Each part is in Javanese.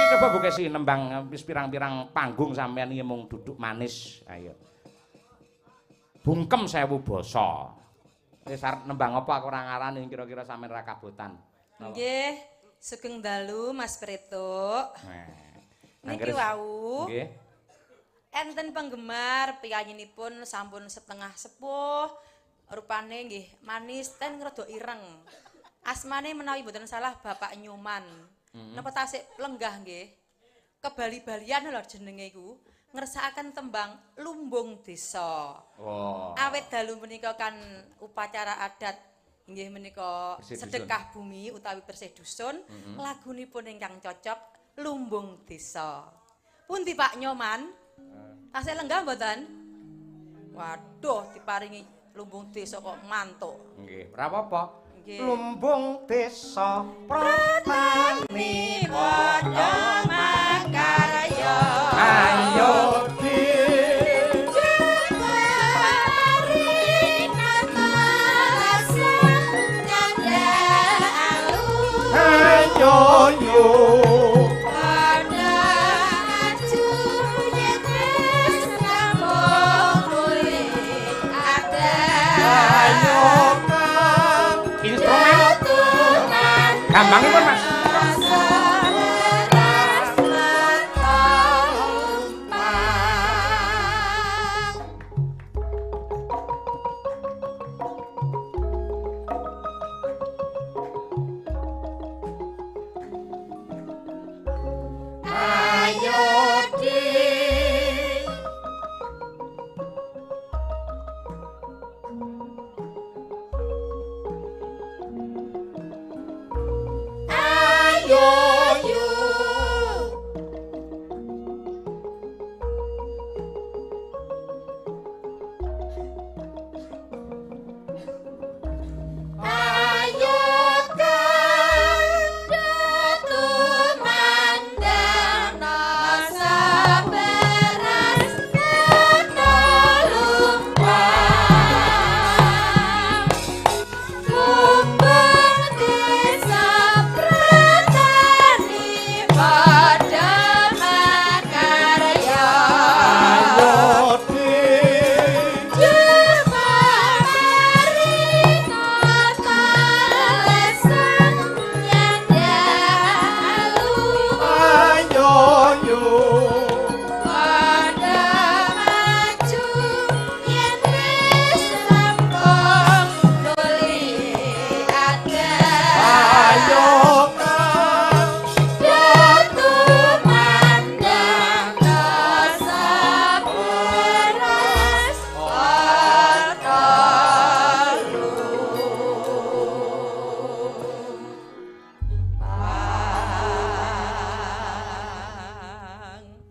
Coba Bu Kesi nembang wis pirang-pirang panggung sampean iki mung duduk manis. Ayo. Bungkem sewu basa. Wis arep nembang apa aku ora ngarani kira-kira sampean ra kabotan. Nggih, sugeng dalu Mas Pretuk. Niki wau. Nggih. Enten penggemar piyayinipun sampun setengah sepuh, rupane nggih manis ten rada ireng. Asmane menawi mboten salah Bapak Nyoman. Napa tasik lenggah nggih. Kebali-balian lho jenenge iku. Ngersakaken tembang Lumbung Desa. Oh. Awit dalu menika kan upacara adat inggih menika sedekah bumi utawi bersih dusun, lagunipun ingkang cocok Lumbung Desa. Pundi Pak Nyoman? Tasih lenggah mboten? Waduh, diparingi Lumbung Desa kok mantuk. Nggih, ora apa-apa. Lumbung Desa Pratani padha makarya. Ayo ayo yo padha maju yen wis rampung nuli adat. Ayo kang instrumen gambangipun Mas.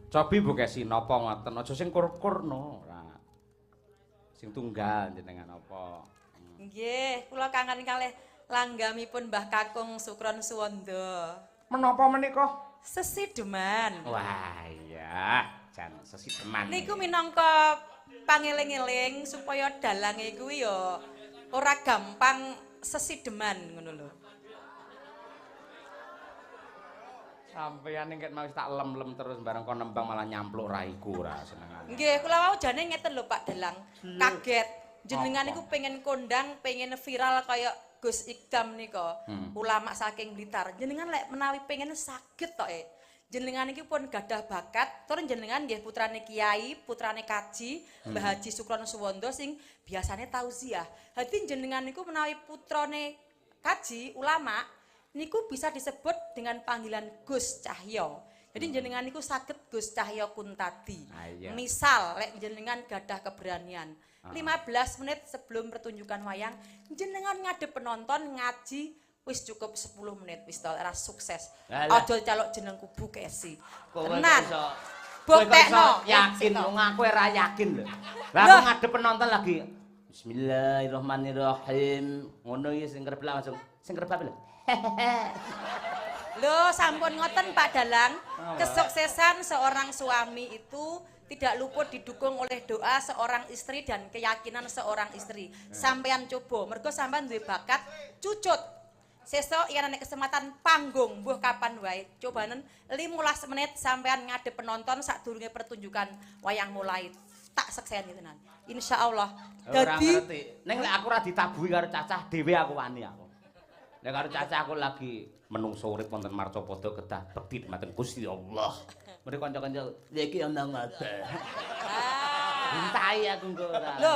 Cobi Bu Kesi napa ngoten aja sing kur-kur no ora. Sing tunggal jenengan apa. Nggih, kula kangen kalih langgamipun Mbah Kakung Sukron Suwondo. Menapa menika? Sesideman. Wah iya, jan sesideman. Niku minangka pangeling-eling supaya dalange kuwi ya ora gampang sesideman ngono lho. Sampeyan ning ket mau tak lem-lem terus bareng kon nembang malah nyampluk raiku ora senengane. Nggih, kula wau jane ngeten lho Pak Dalang. Kaget. Jenengan niku pengen kondang, pengen viral kaya Gus Iqdam nika, ulama saking Blitar. Jenengan lek menawi pengen saged tok e. Jenengan iki pun gadah bakat, tur jenengan nggih putrane kiai, putrane kaji, Mbah Haji Sukron Suwondo sing biasane tauziah. Dadi jenengan niku menawi putrane kaji ulama niku bisa disebut dengan panggilan Gus Cahyo. Jadi jenengan niku saged Gus Cahyo Kuntadi. Misal lek jenengan gadah keberanian 15 menit sebelum pertunjukan wayang jenengan ngadep penonton ngaji wis cukup 10 menit wis to ora sukses. Aja calok jenengku Bu Kesi. Tenan. Buktekno yakin wong aku ora yakin lho. Lah aku ngadep penonton lagi Bismillahirrahmanirrahim. Ngono iki sing kerep langsung sing kerep lho. Lho sampun ngoten Pak Dalang, kesuksesan seorang suami itu tidak luput didukung oleh doa seorang istri dan keyakinan seorang istri. Sampean coba, mergo sampean duwe bakat cucut. Sesuk yen ana kesempatan panggung mbuh kapan wae, cobanen 15 menit sampean ngadep penonton sadurunge pertunjukan wayang mulai. Tak sekseni tenan. Insyaallah. Dadi ning lek aku ora ditabuhi karo cacah dhewe aku wani aku. Nek karo cacah aku lagi menungso urip wonten marcapada kedah bekti dhumateng Gusti Allah. Mrene kanca-kanca iki ana ngoten. Bintai aku engko ora. Lho,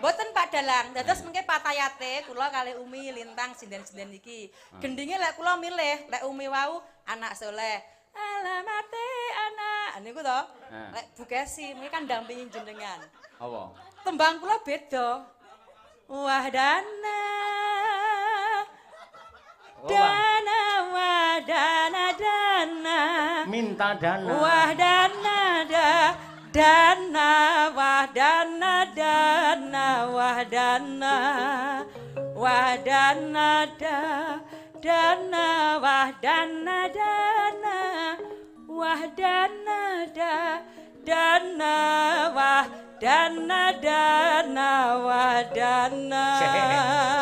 mboten Pak Dalang. Dados mengke patayate kula kalih Umi Lintang sinden-sinden iki. Gendinge lek kula milih, lek Umi wau anak soleh. Alamate anak niku to. Lek Bu Kesi mengke kan ndampingi jenengan. Apa? Tembang kula beda. Wahdana. Dana wadana dana. Minta dana. Wahdana da. Dana wahdana dana wahdana wahdana da dana wahdana dana wahdana da dana wahdana dana wahdana.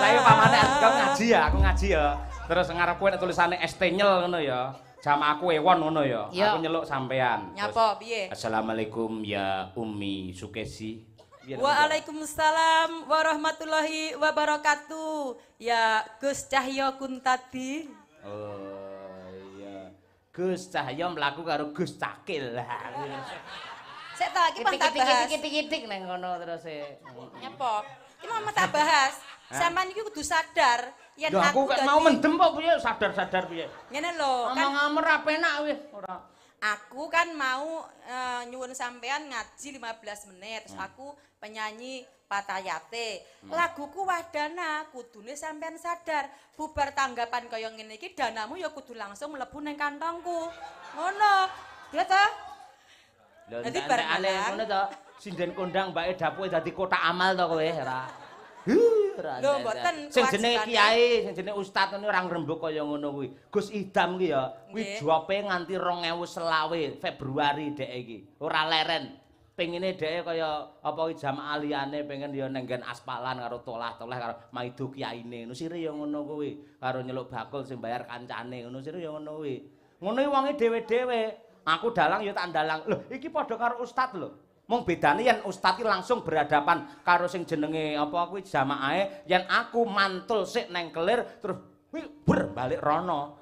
Saya pamane aku ngaji ya, aku ngaji ya. Terus ngarepku nek tulisane ST nyel ngono ya. Jam aku ewon ngono ya. Aku nyeluk sampean. Nyapa piye? Assalamualaikum ya Umi Sukesi. Waalaikumsalam warahmatullahi wabarakatuh. Ya Gus Cahyo Kuntadi. Oh iya. Gus Cahyo mlaku karo Gus Cakil. Sik ta iki tak bahas. Titik-titik nang ngono terus e. Nyapa? Iki mau tak bahas. Sampeyan iki kudu sadar. Yen aku mau mendem kok piye sadar-sadar piye. Ngene lho, kan ngomong ora penak wis ora. Aku kan mau nyuwun sampean ngaji 15 menit, terus aku penyanyi patayate. Laguku Wahdana, kudune sampean sadar. Bubar tanggapan kaya ngene iki danamu ya kudu langsung mlebu ning kantongku. Ngono. Ya ta? Lho, dadi bareng ngono to. Sinden kondang mbake dapuke dadi kotak amal to kowe ora. Lho mboten sing jenenge kiai, sing jenenge ustaz ngene ora ngrembug kaya ngono kuwi. Gus Idam ki ya, kuwi jope nganti 2020 Februari dhek iki. Ora leren. Pengine dhek kaya apa kuwi jamaah liyane pengen ya neng nggen aspalan karo tolah-tolah karo maido kiyaine. Ngono sire ya ngono kuwi. Karo nyeluk bakul sing bayar kancane ngono sire ya ngono kuwi. Ngono iki wonge dhewe-dhewe. Aku dalang ya tak ndalang. Lho, iki padha karo ustaz lho. Mung bedane yen ustaz ki langsung berhadapan karo sing jenenge apa kuwi jamaahe, yen aku mantul sik neng kelir terus kuwi ber balik rono.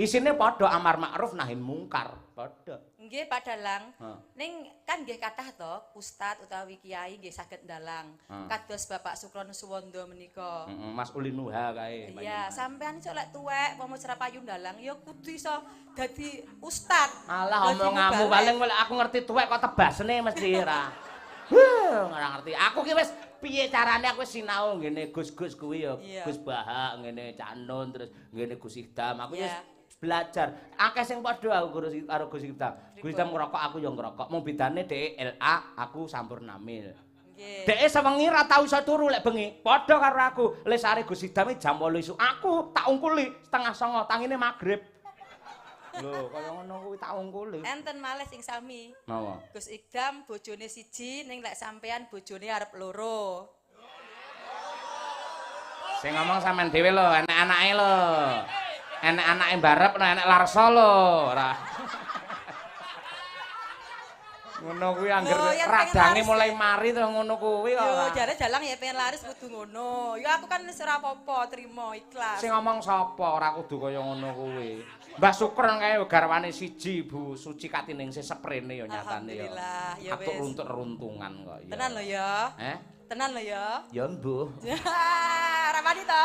Isine padha amar ma'ruf nahi mungkar, padha. Nggih Pak Dalang. Ning kan nggih kathah to ustaz utawi kiai nggih saged ndalang. Kados Bapak Sukron Suwondo menika. Mas Ulinuha kae. Iya, sampean iso lek tuwek umpama ora payu ndalang ya kudu iso dadi ustaz. Alah omonganmu paling aku ngerti tuwek kok tebasene mesti ora. Ora ngerti. Aku ki wis piye carane aku wis sinau ngene Gus-gus kuwi ya, Gus Bahak ngene Cak Nun terus ngene Gus Idam. Aku wis belajar. Akeh sing padha aku karo Gus Idam. Gus Idam ngerokok, aku ya ngerokok. Mung bedane dhek LA, aku Sampurnamil. Nggih. Dhek sewengi ra tau iso turu lek bengi. Padha karo aku. Lesare Gus Idam jam 8 isuk. Aku tak ungkuli 8:30, tangine magrib. Lho, kaya ngono kuwi tak ungkuli. Enten malih sing sami. Napa? Gus Idam bojone siji, ning lek sampean bojone arep loro. Sing ngomong sampean dhewe lho, enek anake lho. Enek anake mbarep, enek larsa lho, ora. Ngono kuwi angger radange mulai mari to ngono kuwi kok. Yo jare dalang ya pengen laris kudu ngono. Ya aku kan wis ora apa-apa, trimo ikhlas. Sing ngomong sapa ora kudu kaya ngono kuwi. Mbah Sukron kae garwane siji Bu Suci Katiningsih seprene ya nyatane ya. Alhamdulillah ya wis. Atuk runtuk-runtungan kok ya. Tenan lho ya. Heh? Tenan lho ya. Ya mbuh. Ora wani to.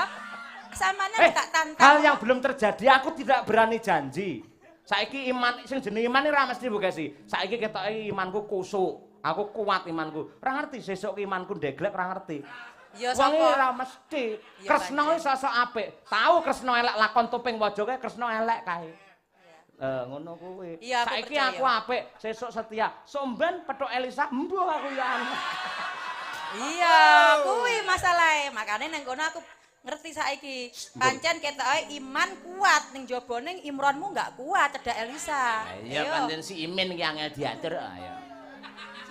Samane tak tantang. Hal yang belum terjadi aku tidak berani janji. Saiki iman sing jenenge iman ora mesti Bu Kesi. Saiki ketoke imanku kusuk. Aku kuat imanku. Ora ngerti sesuk imanku ndeglek ora ngerti. Ya sapa? Wong ora mesti. Kresna iki sosok apik. Tahu Kresna elek lakon topeng wajoke Kresna elek kae. Ngono kuwi. Saiki aku apik, sesuk setia. Somben petuk Elisa mbuh aku ya. Iya, kuwi masalahe. Makane nang kono aku ngerti saiki. Pancen ketoke iman kuat ning jaba ning Imronmu enggak kuat cedhak Elisa. Iya pancen si Imin ki angel diatur ayo.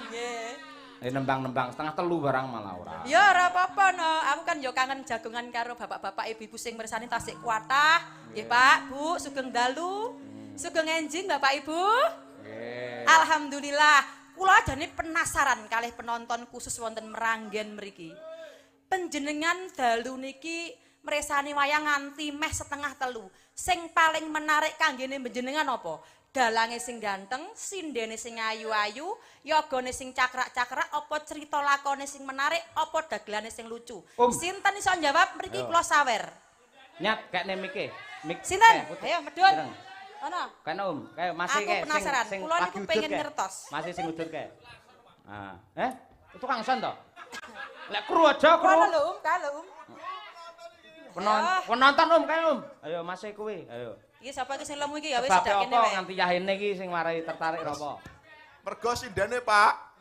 Nggih. Nembang-nembang 2:30 barang malah ora. Ya ora apa-apa no, aku kan yo kangen jagongan karo bapak-bapak ibu-ibu sing mirsani tasik kuatah. Nggih Pak, Bu, sugeng dalu. Sugeng enjing Bapak Ibu. Nggih. Alhamdulillah. Kula jane penasaran kalih penonton khusus wonten Mranggen mriki. Panjenengan dalu niki mresani wayang nganti meh 2:30. Sing paling menarik kanggene panjenengan apa? Dalange sing ganteng, sindene sing ayu-ayu, yogane sing cakrak-cakrak, apa cerita lakone sing menarik, apa dagelane sing lucu. Sinten iso njawab mriki kula sawer. Nyat kekne mike. Mik. Sinten? Ayo medun. Ana. Kene Om, kae masih kae penasaran. Kula niku pengen ngertos. Masih sing udut kae. Ah, eh? Tukang son to? Lek kru aja kru. Ana lho Om, kae lho Om. Penonton Om kae Om. Ayo masih kuwi, ayo. Iki sapa iki sing lemu iki ya wis sedak kene wae. Nganti yahene iki sing marai tertarik apa? Mergo sindene, Pak.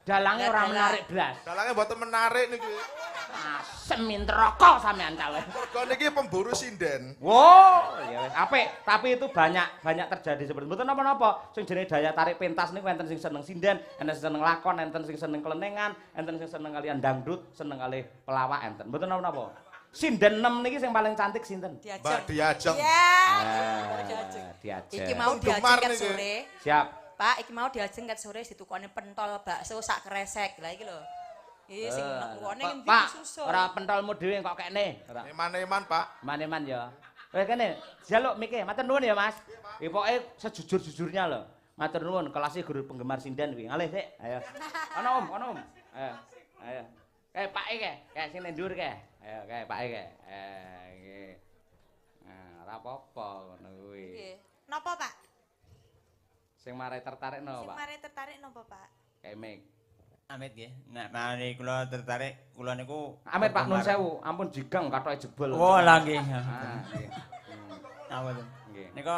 Dalange ora menarik blas. Dalange mboten menarik niki. Asem mintraka sampean calon. Mergo niki pemburu sinden. Wo, ya wis apik, tapi itu banyak terjadi seperti mboten napa-napa. Sing jenenge daya tarik pentas niku enten sing seneng sinden, enten sing seneng lakon, enten sing seneng klenengan, enten sing seneng kalian dangdut, seneng kalih pelawak enten. Mboten napa-napa. Sinden 6 niki sing paling cantik sinten? Mbak Diajeng. Iya, Diajeng. Iki mau diajeng ket sore. Siap. Pak, iki mau diajeng ket sore ditukone pentol bakso sak kresek. Lah iki lho. Iki sing nekone ngendi susu. Ora pentolmu dhewe kok kekne. Eman-eman, Pak. Eman-eman ya. Wis kene, jaluk mike. Matur nuwun ya, Mas. Iki pokoke sejujur-jujurnya lho. Matur nuwun, kelase guru penggemar sinden kuwi. Ngalih sik. Ayo. Ana Om, ana Om. Ayo. Ayo. Kae pake kae, kae sing ndur kae. Ayo kae pake kae. Nggih. Nah, ora apa-apa ngono kuwi. Nggih. Napa, Pak? Sing marai tertarik napa, Pak? Sing marai tertarik napa, Pak? Kae mik. Amit nggih. Nek mari kula tertarik, kula niku amit Pak nun sewu, ampun jigang kathoke jebol. Oh, lah nggih. Ah, nggih. Napa to? Nggih. Nika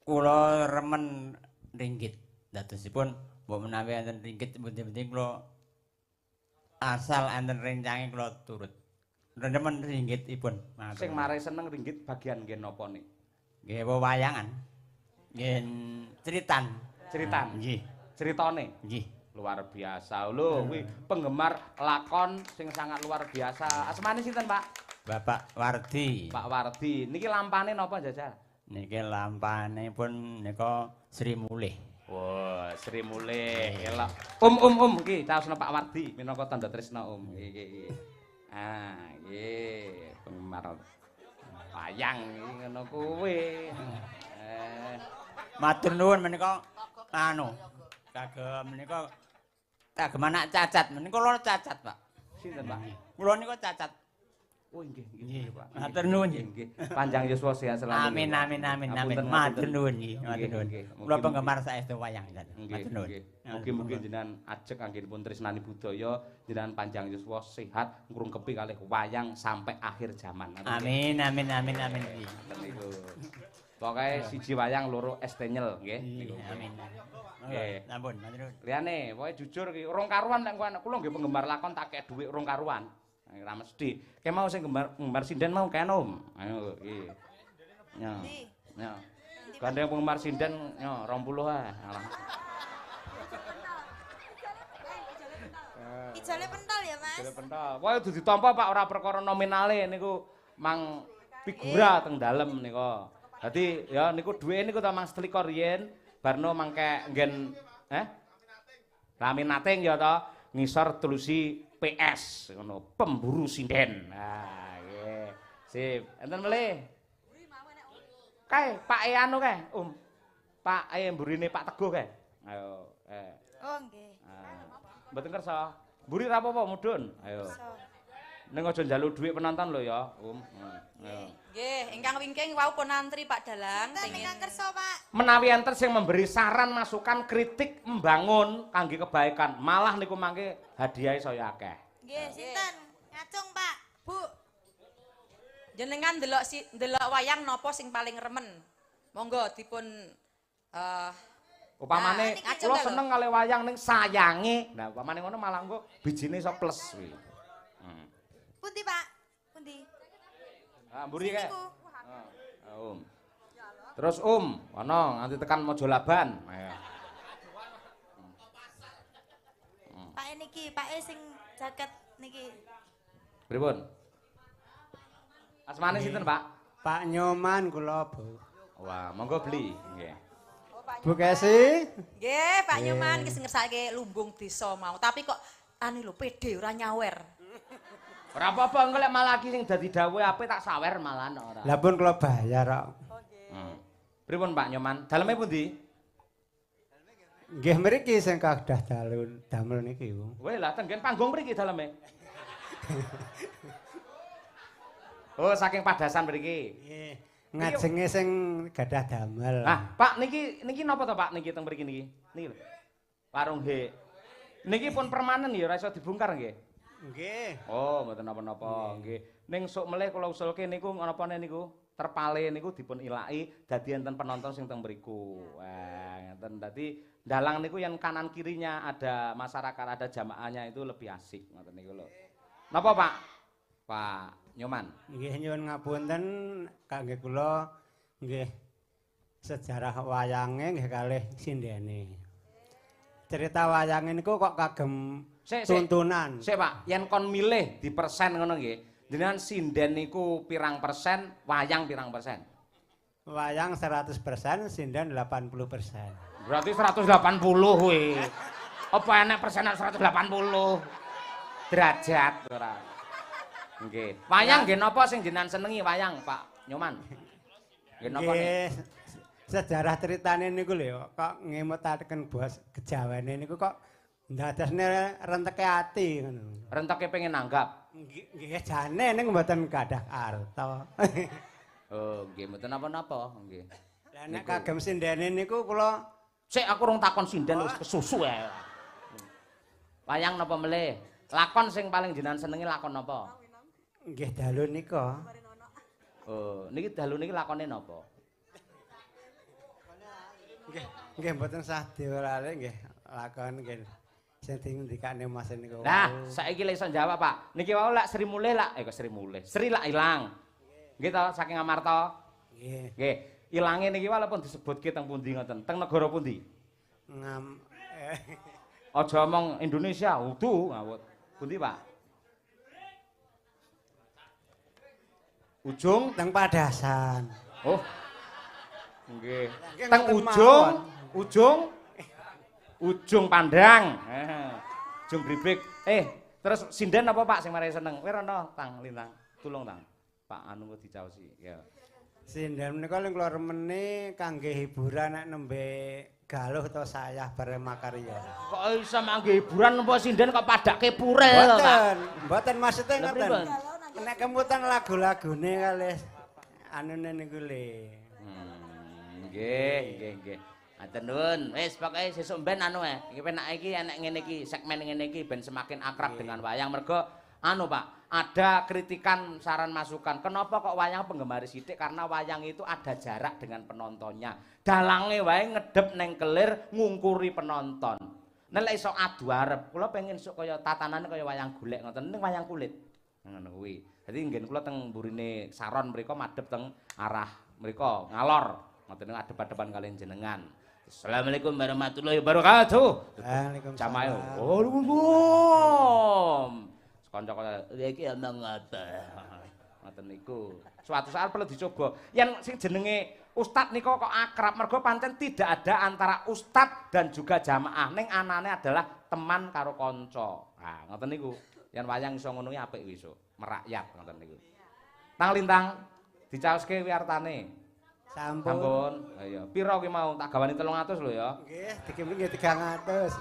kula remen ringgit. Dadosipun mbok menawi enten ringgit pundi-pundi kula asal enten rencange kula turut. Remen ringgitipun. Sing marai seneng ringgit bagian nggih napa nik? Nggih wewayangan. Nggih critan. Critan. Nggih. Critane. Nggih. Luar biasa lho kuwi penggemar lakon sing sangat luar biasa. Asmane sinten, Pak? Bapak Wardi. Pak Wardi. Niki lampane napa jajal? Niki lampane pun nika Sri Mulih. Wah, Sri Mulih. Elok. Om iki caosna Pak Wardi minangka tandha tresna Om. Iki iki. Ah, nggih, penggemar wayang iki ngono kuwi. Matur nuwun menika anu. Kagem menika kagem anak cacat. Menika kula cacat, Pak. Sinten, Pak? Kula nika cacat. Oh nggih, nggih, Pak. Matur nuwun nggih. Panjang yuswa sehat selalu. Amin amin amin amin. Matur nuwun nggih, matur nuwun. Kula penggemar saestu wayang jan. Matur nuwun. Mugi-mugi jenengan ajeg anggenipun tresnani budaya, jenengan panjang yuswa sehat ngrungkepi kalih wayang sampai akhir zaman. Amin amin amin amin. Niku. Pokoke siji wayang loro es tenyel nggih. Amin. Nggih. Sampun, matur nuwun. Liyane, pokoke jujur iki urung karuan nek kula nggih penggemar lakon tak kek dhuwit urung karuan. Ora mesti. Kae mau sing penggemar sinden mau kene Om. Ayo iki. Yo. Yo. Gandeng penggemar sinden yo 20 ae. Ijole pentol ya, Mas. Ijole pentol. Pokoke kudu ditampa Pak ora perkara nominale niku mang figura teng dalem nika. Dadi ya niku duwike niku ta mang 21 yen barno mangke nggen laminating ya ta ngisor tulusi PS ngono pemburu sinden. Nah, nggih. Sip. Enten melih. Kae Pak e anu kae, Om. Pak e mburine Pak Teguh kae. Ayo, Oh, nggih. Mboten kersa. Mburi ra apa-apa mudhun. Ayo. Ning aja njaluk dhuwit penonton lho ya, Om. Ayo. Nggih, ingkang wingking wau pun antri Pak Dalang. Ingkang kersa, Pak. Menawi enten sing memberi saran, masukan, kritik, membangun kangge kebaikan, malah niku mangke hadiahe saya akeh. Nggih, sinten? Ngacung, Pak. Bu. Jenengan delok wayang napa sing paling remen? Monggo dipun upamane kula seneng kalih wayang ning sayange. Nah, upamane ngono malah engko bijine iso plus kuwi. Pundi, Pak? Pundi? Ah, mburi kae. Heeh, Om. Terus Om, ana nganti tekan Mojolaban. Ayo. Niki Pak E sing jaket niki. Pripun? Asmane sinten, Pak? Pak Nyoman kula, Bu. Wah, monggo beli. Nggih. Bu Kesi. Nggih, Pak Nyoman iki sing ngersake lumbung desa mau. Tapi kok anu lho pede ora nyawer. Ora apa-apa engko lek malah iki sing dadi dawuhe apik tak sawer malahan ora. Lah pun kula bayar kok. Pripun Pak Nyoman? Daleme pundi? Nggih mriki sing kadah dalu damel niki. Weh lah tenggen panggung mriki daleme. Oh, saking Padasan mriki. Nggih. Ngajenge sing gadah damel. Nah, Pak niki niki napa to Pak niki teng mriki niki? Niki lho. Warung He. Niki pun permanen ya ora iso dibongkar nggih. Nggih. Oh, mboten napa-napa nggih. Ning sok melih kula usulke niku napane niku terpale niku dipun ilaki dadi enten penonton sing teng mriku. Wah, ngeten. Dadi dalang niku yang kanan kirinya ada masyarakat, ada jamaahnya itu lebih asik ngoten niku lho. Napa Pak? Pak Nyoman. Nggih nyuwun ngapunten kangge kula nggih sejarah wayange nggih kalih sindene. Cerita wayange niku kok kagem tuntunan. Sik Pak, yen kon milih di persen ngono nggih. Jenengan sinden niku pirang persen, wayang pirang persen? Wayang 100%, sinden 80%. Berarti 180 kuwi. Apa enek persenan 180 derajat ora. Nggih. Wayang nggih napa sing jenengan senengi wayang, Pak Nyoman? Nggih napa nggih? Sejarah ceritane niku lho kok ngemutaken bos kejawane niku kok ndadosne renteke ati ngono. Renteke pengen nanggap. Nggih jane ning mboten gadah arta. Oh, nggih mboten napa-napa, nggih. Lah nek kagem sindene niku kula sik aku rung takon sinden wis kesusu ae. Wayang napa melih? Lakon sing paling jenengan senengi lakon napa? Nggih dalu nika. Oh, niki dalu niki lakone napa? Nggih, nggih mboten sah diwelale nggih lakon nggih. Sing dindikane Mas niku. Lah, saiki lek iso jawab, Pak. Niki wau lak Sri Mulih lak, kok Sri Mulih. Sri lak ilang. Nggih to, saking Amarta. Nggih. Nggih. Ilange niki walaupun disebutke teng pundi ngoten? Teng negara pundi? Ngam Aja omong Indonesia, udu ngawut. Pundi, Pak? Ujung teng Padasan. Oh. Nggih. Teng ujung, ujung ujung pandang. Ujung gribik. Terus sinden apa Pak sing marai seneng? Kowe rono tang lintang. Tulung tang. Pak anu dicaosi. Ya. Sinden menika ling kula remene kangge hiburan nek nembe galuh utawa sayah bareng makarya. Kok iso mangge hiburan apa sinden kok padake purel, Pak? Mboten, mboten maksude ngoten. Nek kemutan lagu-lagune kalih anune niku le. Nggih, nggih, nggih. Matur nuwun. Wis pokoke sesuk ben anu ae. Iki penake iki enek ngene iki, segmen ngene iki ben semakin akrab dengan wayang mergo anu Pak, ada kritikan, saran masukan. Kenapa kok wayang penggemar sithik? Karena wayang itu ada jarak dengan penontonnya. Dalange wae ngedep neng kelir ngungkuri penonton. Nek lek iso adu arep, kula pengen sok kaya tatanane kaya wayang golek ngoten, ning wayang kulit. Ngono kuwi. Dadi nggen kula teng mburine saron mriku madhep teng arah mriku ngalor. Ngoten niku adep-adepan kalian jenengan. Assalamualaikum warahmatullahi wabarakatuh. Waalaikumsalam. Jamaah. Waalaikumsalam. Kanca-kanca iki omong apa? Ngoten niku. Suatu saat perlu dicoba. Yen sing jenenge ustad nika kok akrab mergo pancen tidak ada antara ustad dan juga jamaah. Ning anane adalah teman karo kanca. Nah, ngoten niku. Yen wayang iso ngono kuwi apik kuwi iso. Merakyat ngoten niku. Tang lintang dicaoske wiartane. Sampun. Sampun. Ha iya. Pira kuwi mau tak gawani 300 lho ya. Nggih, dikimli nggih 300.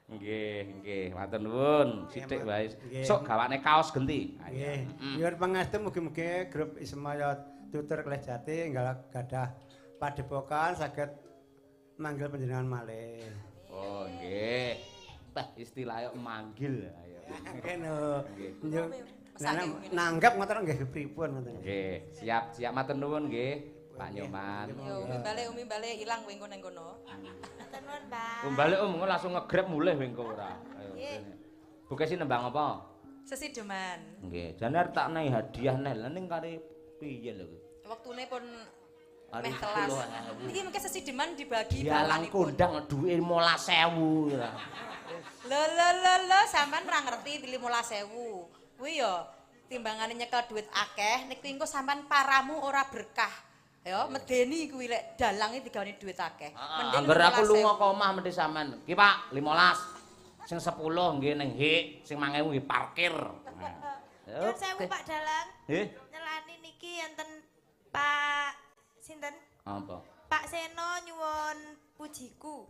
Nggih, nggih, matur nuwun. Sithik wae. Sok gawane kaos genti. Nggih. Nyuwun pangestu mugi-mugi grup Ismaya Tutur Kelih Jati enggal gadah padepokan saged manggil panjenengan malih. Oh, nggih. Teh istilahnya manggil. Ayo. Nggih no. Nanggap ngoten nggih pripun ngoten. Nggih, siap, siap matur nuwun nggih. Pak Nyoman. Yo umi balik ilang kowe engko nang kono. Matur nuwun, Pak. Balik engko langsung ngegrab mulih kowe engko ora. Ayo. Bu Kesi nembang apa? Sesideman. Nggih, jane arep tak nehi hadiah neh. Lah ning kare piye lho kuwi? Wektune pun Meh telas. Iki mengke sesideman dibagi Dalang bawanipun. kondang duwe 15.000 ya. Lho lho lho lho sampean ora ngerti 15.000. Kuwi ya timbangane nyekel duit akeh niku engko sampean paramu ora berkah. Ya medeni kuwi lek dalange digaweni duit akeh. Mending Angger aku 15.000. lunga ke omah mesti sampean. Ki Pak, 15. Sing 10 nggih ning hik, sing 1000 nggih parkir. Nyuwun sewu Pak Dalang. Nggih. Nyelani niki enten Pak sinten? Apa? Pak Seno nyuwun pujiku.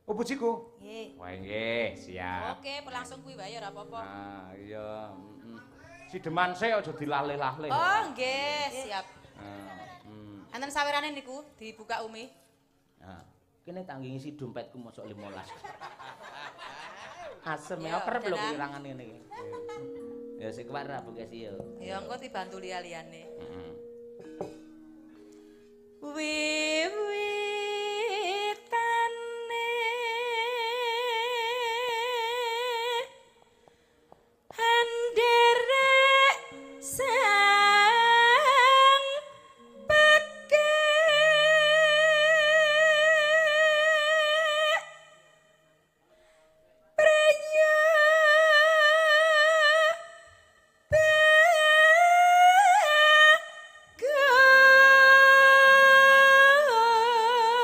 Oh, pujiku. Nggih. Wah, nggih, siap. Oke, langsung kuwi wae ya ora apa-apa. Ah, iya, heeh. Sideman sik aja dilalih-lalih. Oh, nggih, siap. Heeh. Enten sawerane niku dibuka Umi. Nah, kene tanggi ngisi dompetku mosok 15. Asem Ya, ya kerep lho Danang. kehilangan ngene iki. Ya sik kuat ra Bu Kesi yo. Ya engko dibantu liya-liyane. Heeh. Wiwitane anderek sang pekek prenya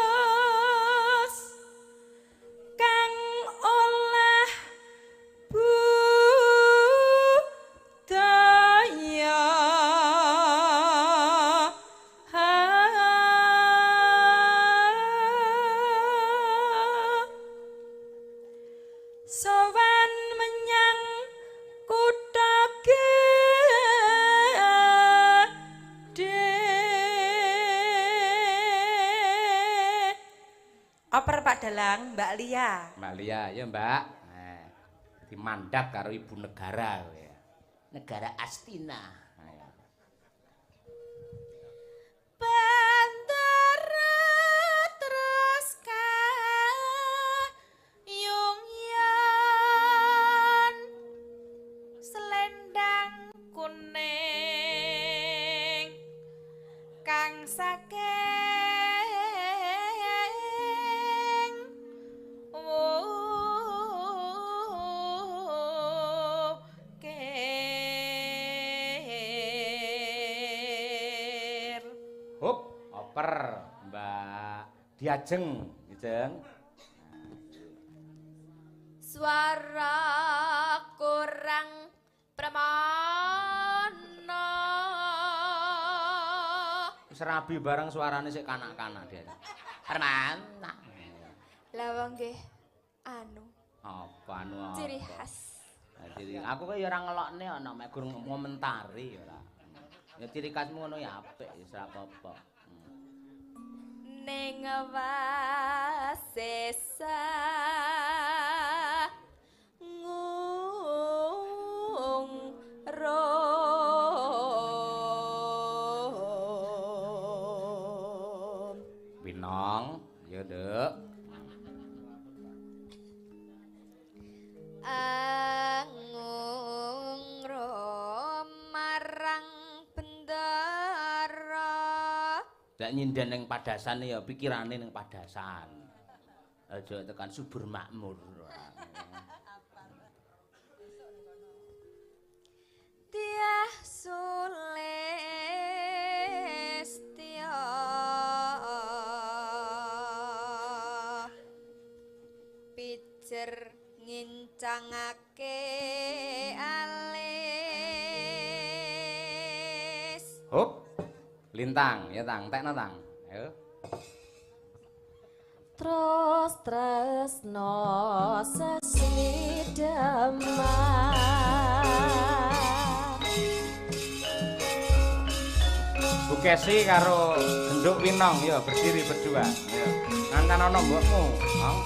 bagus kang olah budaya. Sowan menyang kutha gedhe. Oper Pak Dalang, Mbak Lia. Mbak Lia, ya Mbak. Nah, dimandat karo ibu negara kowe ya. Negara Astina. Ayo. Bantara terus kayung yon selendang kuning kang saking wukir. Hup, oper Mbak Diajeng, Jeng. Suara kurang pramana. Wis rabi bareng suarane sik kanak-kanak dia. Permana. Lah wong nggih anu Apa anu apa? ciri khas. Nah, ciri aku kok ya ora ngelokne ana mek gur ngomentari ora. Ya ciri khasmu ngono ya apik ya ora apa-apa. Ning wasesa ngung rom. Winong, ya Nduk. Angung rom marang bendara. Lek nyinden ning padasan ya pikirane ning padasan. Aja tekan subur makmur. Tiah Sulistya pijer ngincangake alis. Hup. Lintang, ya Tang, tekno Tang. Ayo. Terus tresno sesideman. Bu Kesi karo Genduk Winong ya berdiri berdua. Ya. Ngantan ana mbokmu, Nong.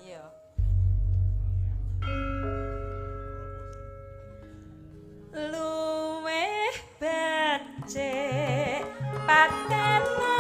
Iya. Luweh becik patenana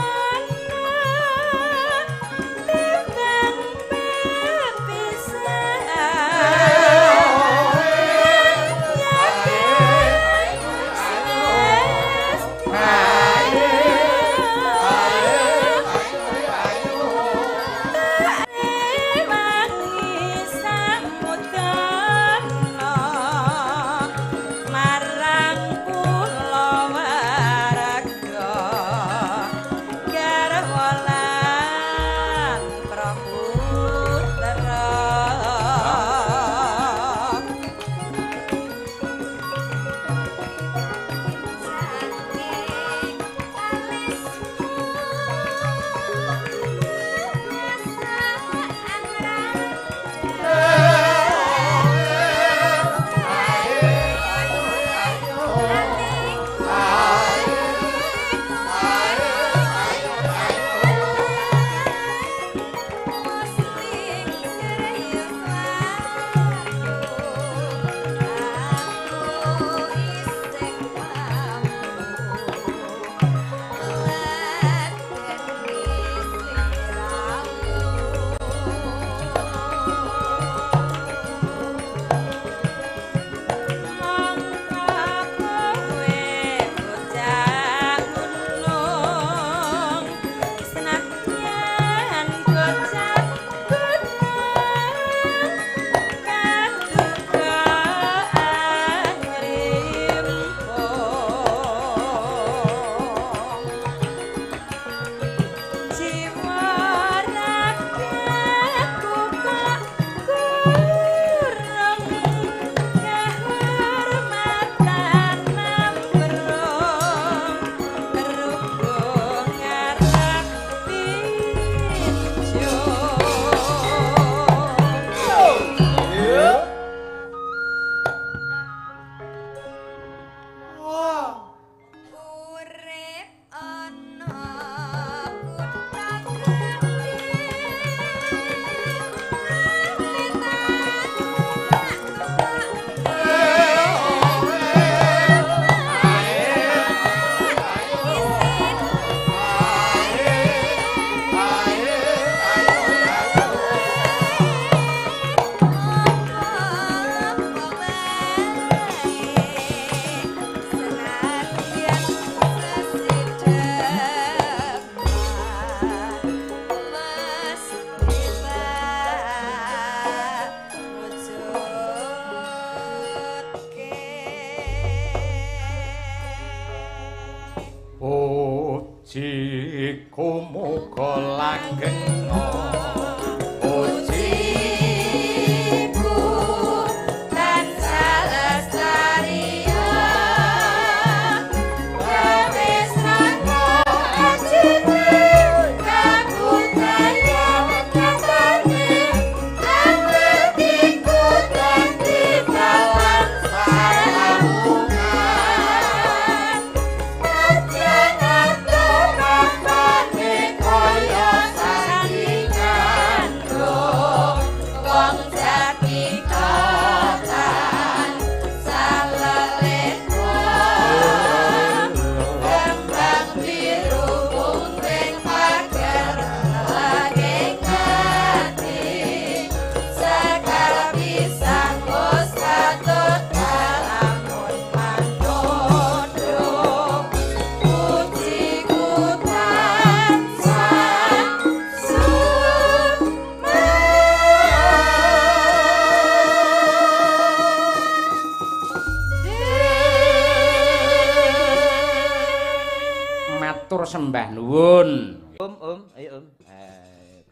sembah nuwun. Om, Om, ayo Om.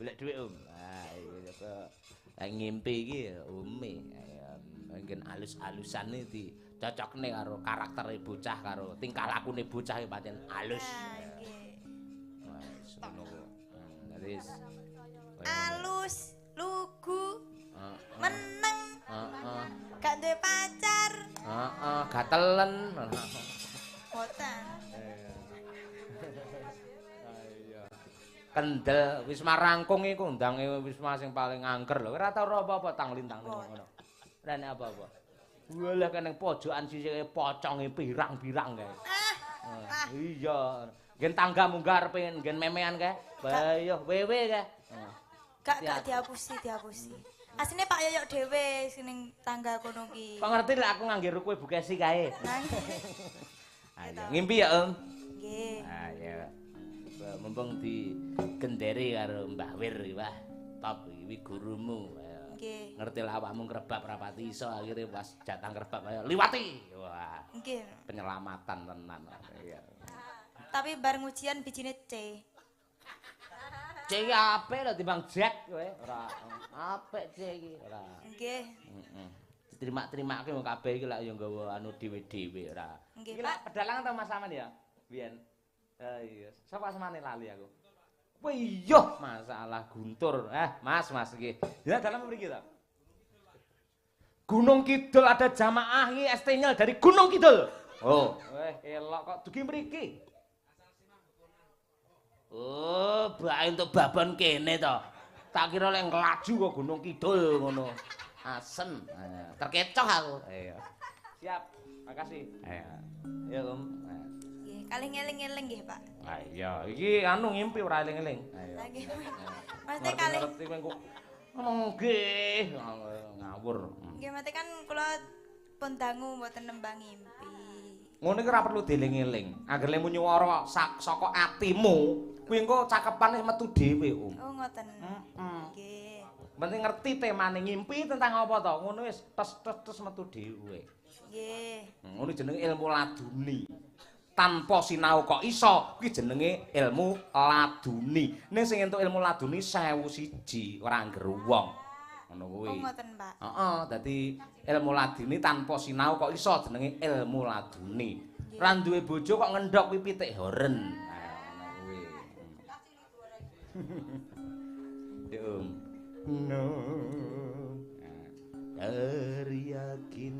Golek dhuwit Om. Ah, iya kok ngimpi iki Ome. Mungkin alus-alusan iki dicocokne karo karaktere bocah karo tingkah lakune bocah iki pancen alus. Wah, ngono kuwi. Dadi alus, lugu, meneng, heeh. Gak duwe pacar. Heeh, gatelen. Boten. Kendel Wisma Rangkung iku undange Wisma sing paling angker lho. Ora tau apa-apa tang-lintang ngono. Ora enek apa-apa. Walah kene pojokan sisike poconge pirang-pirang kae. Ah. Iya. Nggen tangga munggah arep nggen memean kae. Bayo wewe kae. Gak dihapusi, dihapusi. Asline Pak Yoyok dhewe sing ning tangga kono ki. Kok ngerti lek aku ngangge rukuhe Bu Kesi kae. Ayo ngimpi ya, Om. Nggih. Ayo. Mumpung digenderi karo Mbah Wir iki, wah. Top iki gurumu. Nggih. Ngerti lah awakmu ngrebab rapati iso akhire pas jatah ngrebab ayo liwati. Wah. Nggih. Penyelamatan tenan. Iya. Tapi bar ngujian bijine C. C iki apik lho timbang Jack kowe. Ora apik C iki ora. Nggih. Heeh. Diterima-terimake wong kabeh iki lak ya nggawa anu dhewe-dhewe ora. Nggih, Iki lak pedalangan ta Mas Aman ya? Biyen. Iya, sapa asmane lali aku. Wah iya, masalah Guntur. Mas, Mas nggih. Ya dalam mriki ta. Gunung Kidul ada jamaah iki ST Nyel dari Gunung Kidul. Oh, elok kok dugi mriki. Oh, bae entuk babon kene to. Tak kira lek nglaju kok Gunung Kidul ngono. Asem. Terkecoh aku. Iya. Siap. Makasih. Iya. Ya, Om. Nggih, kalih ngeling-eling nggih, Pak. Ah iya, iki anu ngimpi ora eling-eling. Ayo. Lah nggih. Maksudnya kalih ngerti kowe kok nggih ngawur. Nggih, mate kan kula pun dangu mboten nembang ngimpi. Ngono iki ora perlu dieling-eling. Angger lemu nyuwara saka atimu, kuwi engko cakepane metu dhewe, Om. Oh, ngoten. Heeh. Nggih. Penting ngerti temane ngimpi tentang apa to. Ngono wis tes-tes metu dhewe. Nggih. Ngono jenenge ilmu laduni. Tanpa sinau kok iso, kuwi jenenge ilmu laduni. Ning sing entuk ilmu laduni 1001 ora angger wong. Ngono kuwi. Oh, ngoten, Pak. Heeh, dadi ilmu laduni tanpa sinau kok iso jenenge ilmu laduni. Ora duwe bojo kok ngendhok kuwi pitik horen. Nah, ngono kuwi. Ya, Om. No. Teriakin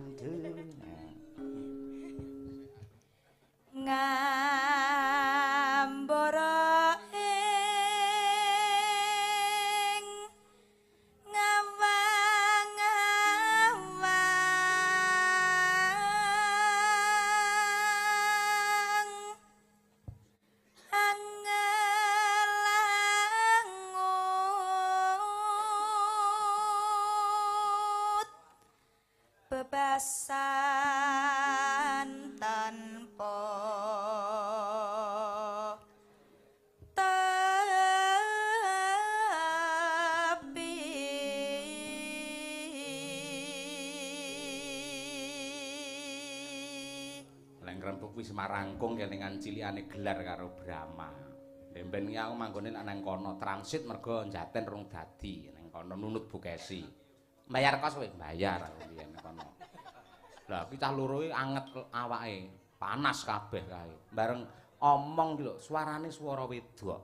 Ngambara ing ngawang-awang angelangut bebasan tanpa tepi. Lek ngrembug kuwi Semarangkung kelingan cilikane gelar karo Brahma. Mben iki aku manggone nang kono transit mergo Jaten rung dadi nang kono nunut Bu Kesi. Bayar kos kowe? Bayar aku biyen nang kono. Lah iki cah loro iki anget awake, panas kabeh kae. Bareng omong iki lho, suarane swara wedok.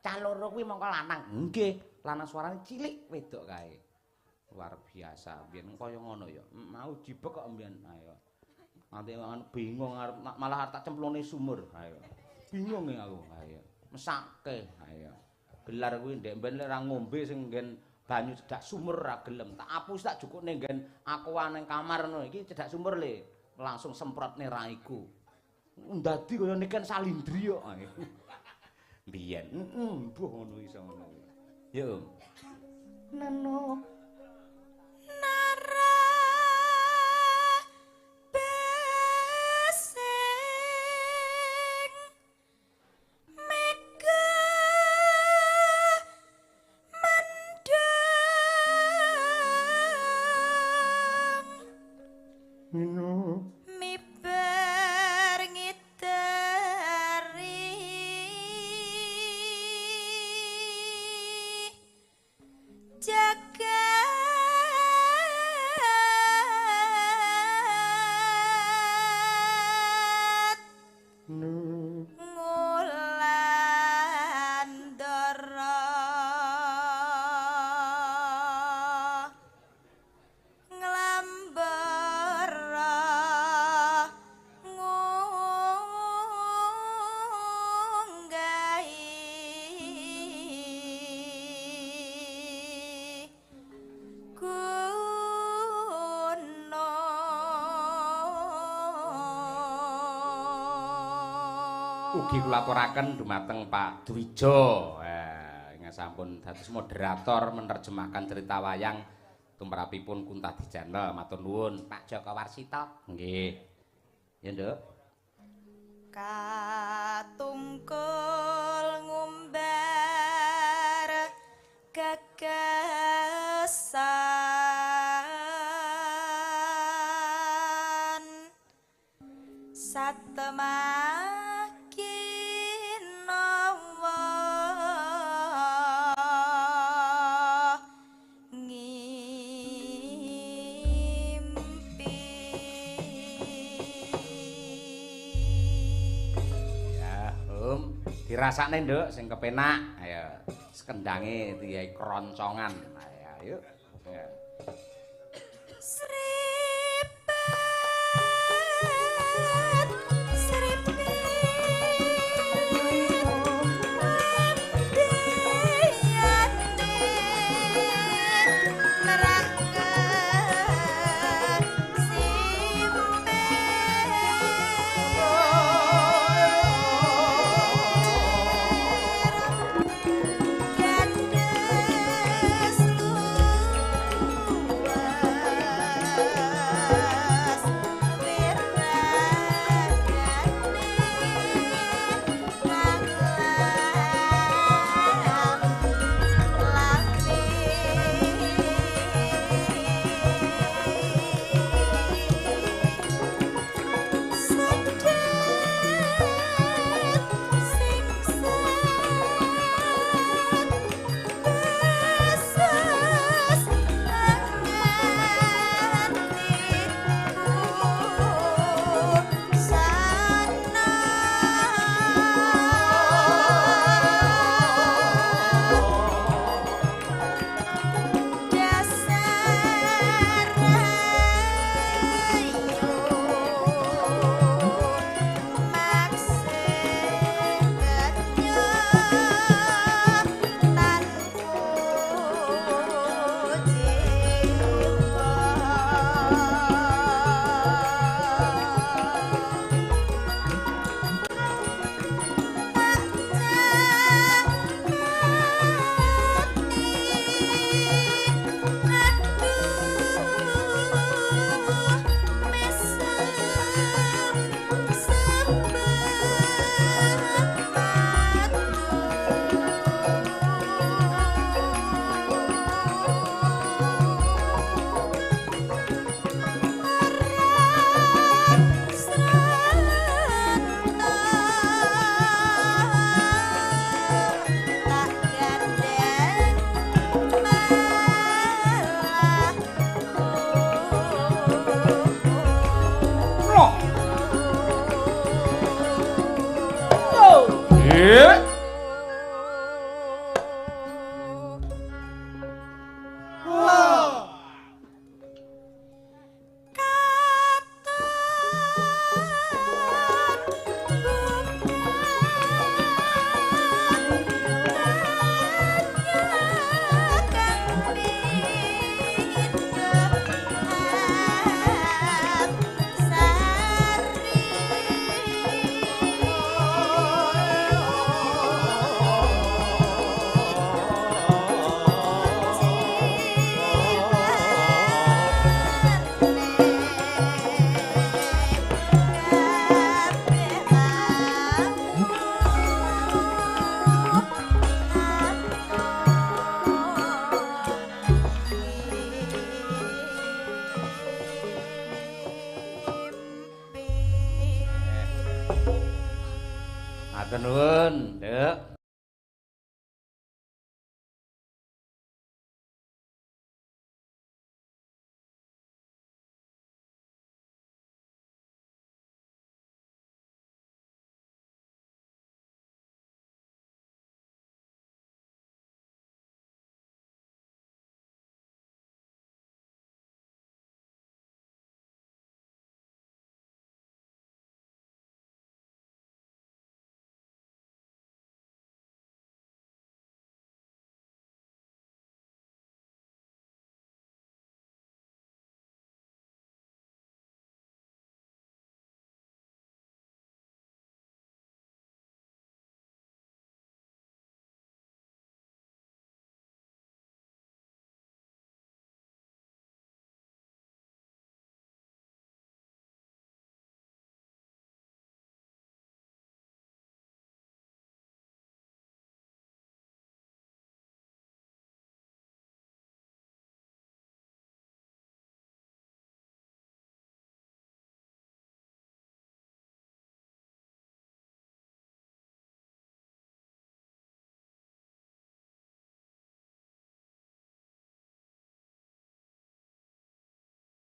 Cah loro kuwi mongko lanang. Nggih, lanang suarane cilik wedok kae. Luar biasa. Biyen kaya ngono ya. Mau jibek kok mbiyen. Ayo. Nanti bingung arep malah arep tak cemplungne sumur. Ayo. Bingung ya aku. Ayo. Mesake. Ayo. Gelar kuwi ndek mben lek ora ngombe sing nggen banyu cedhak sumur ora gelem. Tak apus tak jukukne nggen aqua ning kamar ngono iki cedhak sumur le. Langsung semprotne raiku. Ndadi kaya Niken Salindri kok. Biyen. Heeh, mbuh ngono iso ngono kuwi. Ya, Om. Neno Nara besing mega mendung Nino miber ngiteri Jagat ngulandara nglambara ngunggahi gunung. Ugi kula aturaken dumateng Pak Dwijo. Ingkang sampun dados moderator menerjemahkan cerita wayang tumrapipun Kuntadi Channel. Matur nuwun Pak Joko Warsito. Nggih. Ya, Nduk. Katungkul ngumbar gagasan satemah kinawa ngimpi. Ya, Om, dirasakne, Nduk, sing kepenak. Ayo, sekendange diai keroncongan. Ayo, yuk. Ya. Sripet, sripit, abdiyane merangke simpir gandes luas wiragane nglam lami. Sedet singset beses anganiku sana. Dasar rayu maksudnya tanpa jiwa. Tak cakati, aduh mesem sembet matu. Ora sranta tak gandeng malah Loh. Eh. Katon bunga kang pindhep sari. Matur nuwun, Nduk.